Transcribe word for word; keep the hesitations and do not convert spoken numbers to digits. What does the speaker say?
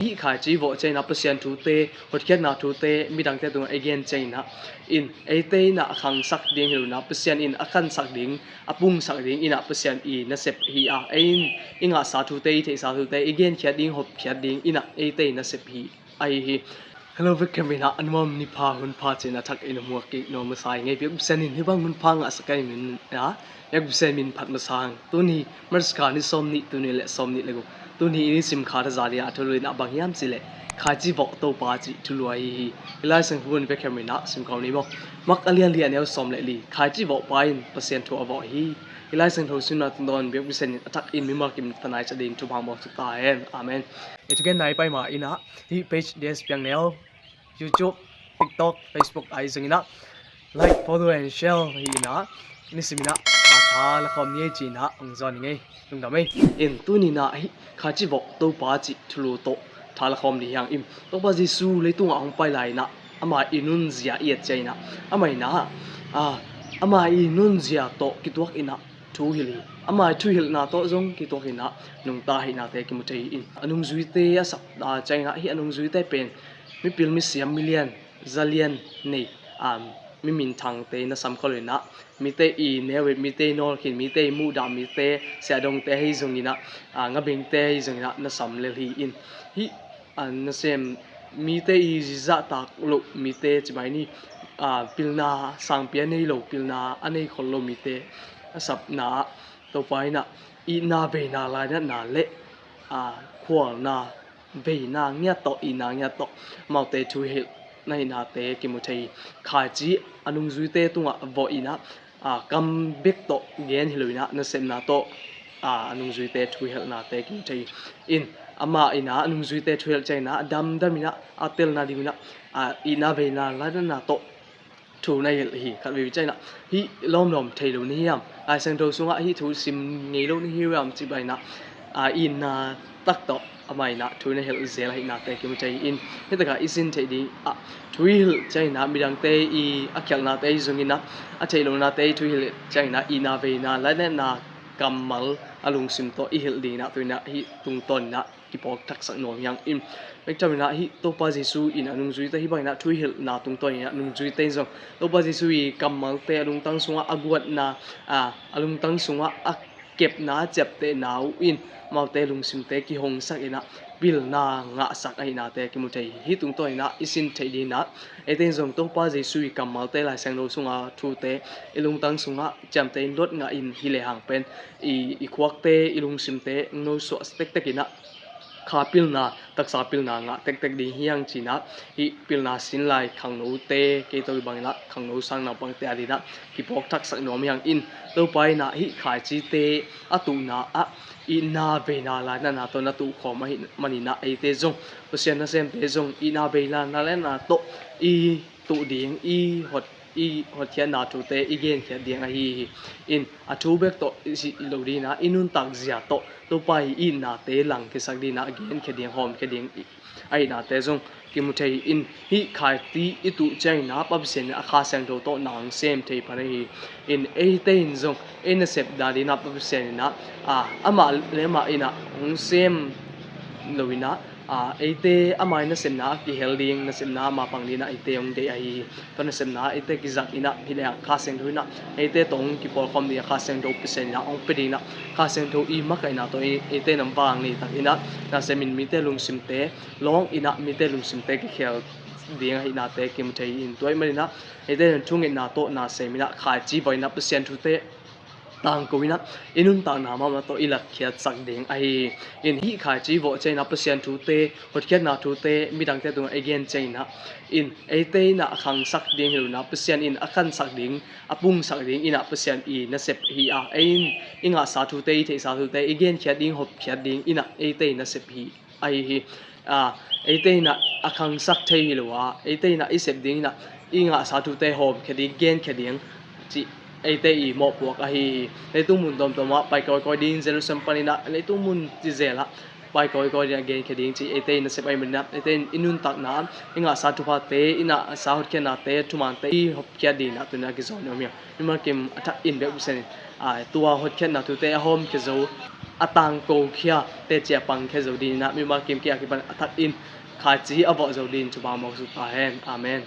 Hih khaici vawh ciangin ah Pasian thute, hotkhiatna thute midangte tungah i gen ciangin ah, in eite in ah a khangsak ding hi lo in ah, Pasian in a khansak ding, a pungsak ding in ah Pasian i nasep hi a, ei in i ngahsa thute, i theihsa thute i genkhiat ding, hopkhiat ding in ah eite i nasep hi ahi hi. Hello, vekpi in ah a nuam ni pha, hun pha ci-in a thak in a muak kik nuam masa hi ing ei. Biakbuk Sian in hih bang hun pha ngahsak ahih manin ah, Biakbuk Sian min phat masa hang. Tuni March kha ni sawmnih, tuni le sawmnih le guk. Tuni i nisim kha thaza ni a thulu in ah bang hiam cih leh, khaici vawh Topa cih thulu ahi hi. I Lai Siangtho bun vekpi in ah sim khawm ni maw. Mark a lian li, a neu sawm le li. Khaici vawh pa in Pasian thu a vawh hi. I Lai Siangtho sung in ah tungtawn Biakbuk Sian in a thak in mimal kim thanai ciat ding thupha hong pia ta hen. Amen. I thugen nai pai ma in ah, hih page D S Piang Neu, YouTube, TikTok, Facebook ahi zongin ah like, follow and share hi in ah, nisim in ah tha la khawm ni ei ci-in ah hong zawn ing ei. Lungdam ei. In tuni in ah hih khaici vawh Topa cih thulu tawh tha la khawm ni hi hang. In Topa Jesu leitungah hong pai lai in ah, ama i nunzia i et ciangin ah, amah in ah, ah, ama i nunzia tawh kituak in ah thu hilh hi. Ama i thuhilhna tawh zong kituak in ah nungta ahihnate kimu thei hi. In a nungzuite a sap ciangin ah, hih a nungzuite pen mipil misiam, milian zalian nei, um, mi minthangte na sam khol in ah, mite i neu-et, mite i nawlkhin, mite i muhdah, mite siahdongte ahi zongin ah, ah, ngabengte ahi zongin ah na sam lel hi. In hih, ah, nasem mite i zahtak loh mite ci mai ni, ah, pilna sangpi a nei lo, pilna a nei khol lo mite a sapna ah Topa in ah itna, veina, lainatna le, ah, khualna, veina ngiat tawh, itna ngiat tawh amaute thuhilh na hihnate kimu thei hi. Khaici a nungzuite tungah vawh in ah, ah, kam bek tawh gen hi lo in ah, nasepna tawh, ah, a nungzuite thuhilhnate kimu thei hi. In amah in ah a nungzuite thuhilh ciangin ah, a damdam in ah, a telna ding in ah, ah, itna, veina, lainatna tawh thu na hilh hi. Khat vei ciangin ah, hih lawmlawm thei lo na hiam? Lai Siangtho sungah hih thu sim ngei lo na hi uh hiam ci bang in ah, ah, itna tak tawh amah in ah thu na hilh zel ahihnate kimu thei hi. In hih takah i sin theih ding ah, thu i hilh ciangin ah midangte i a khialhnate ahi zongin ah, a theih lohnate i thu i hilh ciangin ah, itna, veina, lainatna kammal a lungsim tawh i hilh ding in ah, tu in ah hih tungtawn in ah kipawk thaksak nuam hi hang. In bek tham in ah hih Topa Jesu in a nungzuite hih bang in ah thu i hilhna tungtawn in ah, nungzuite in zong Topa Jesu i kammalte a lungtang sungah a guatna, a, a lungtang sungah a kepna, a ciaptehna uh in amaute lungsimte kihongsak in ah pilna ngahsak ahihnate kimu thei hi. Hih tungtawn in ah i sin theih ding in ah, eite in zong Topa Jesu i kammalte, Lai Siangtho sunga thute i lungtang sungah ciamteh in luat ngah in, hi lehang pen i, i khuakte, i lungsimte nosuah tektek in ah, kha pilna, taksa pilna ngah tektek ding hi hang ci-in ah, hih pilna sin lai khangnote, kei tawh kibang in ah khangno sang naupangte ading in ah kipawk thaksak nuam hi hang. In Topa in ah hih khaicite a tuhna ah itna, veina, lainatna tawh na tuh khawm ahih manin ah, eite zong, Pasian nasemte zong itna, veina, lainatna tawh i tuh ding, i hot, i hotkhiatna thute i genkhiat ding ahi hi. In a thu bek tawh i si lo ding in ah, i nuntak zia tawh Topa i itnate langkhiasak ding in ah genkhia ding, hawmkhia ding ahihnate zong kimu thei hi. In hih khaici i tuh ciangin ah Pa Pasian in a Kha Siangtho tawh na hong sem thei pan ahi hi. In eite in zong ei nasep dan ding in ah Pa Pasian in ah, ah, amah le amah in ah hong sem lo in ah, ah, eite ama i nasepna ah kihel ding, nasepna ah mapang ding in ah eite hong deih ahi hi. Tua nasepna ah eite kizang in ah, hi lehang Kha Siangtho in ah eite tawh hong kipawlkhawm ding a, Kha Siangtho Pasian in ah hong pia ding in ah, Kha Siangtho i makaihna tawh ei, eite in ah vang nei tak in ah, nasem in mite lungsimte lawng in ah, mite lungsimte kikhel ding ahihnate kimu thei hi. In tua ahih manin ah eite in thungetna tawh nasem in ah, khaici vawh in ah Pasian thute tangko in ah, i nuntakna mahmah tawh i lakkhiatsak ding ahi hi. In hih khaici vawh ciangin ah Pasian thute, hotkhiatna thute midangte tungah i gen ciangin ah, in eite in ah a khangsak ding hi lo in ah, Pasian in a khansak ding, a pungsak ding in ah Pasian i nasep hi a, ei in i ngahsa thute, i theihsa thute i genkhiat ding, hopkhiat ding in ah eite i nasep hi ahi hi. Ah, eite in ah a khangsak thei hi lo a, eite in ah i sep ding in ah, i ngahsa thute hawmkhia ding, genkhia ding cih eite i mawhpuak ahi hi. Leitung mun tuamtuam ah pai kawikawi ding, Jerusalem panin ah leitung mun cizel ah pai kawikawi ding a, genkhia ding cih eite i nasep ahih manin ah, eite in i nuntakna, i ngahsa thuphate, i ngahsa hotkhiatnate, thumaante i hopkhiat ding in ah tu in ah kizom nuam hi hang. Mimal kim a thak in Biakbuk Sian in, ah, tua hotkhiatna thute a hawmkhia zo a tangko khia teci a pangkhia zo dingin ah, mimal kimkia kipan a thak in khaici a vawh zo dingin cuma mawk zo ta hen. Amen.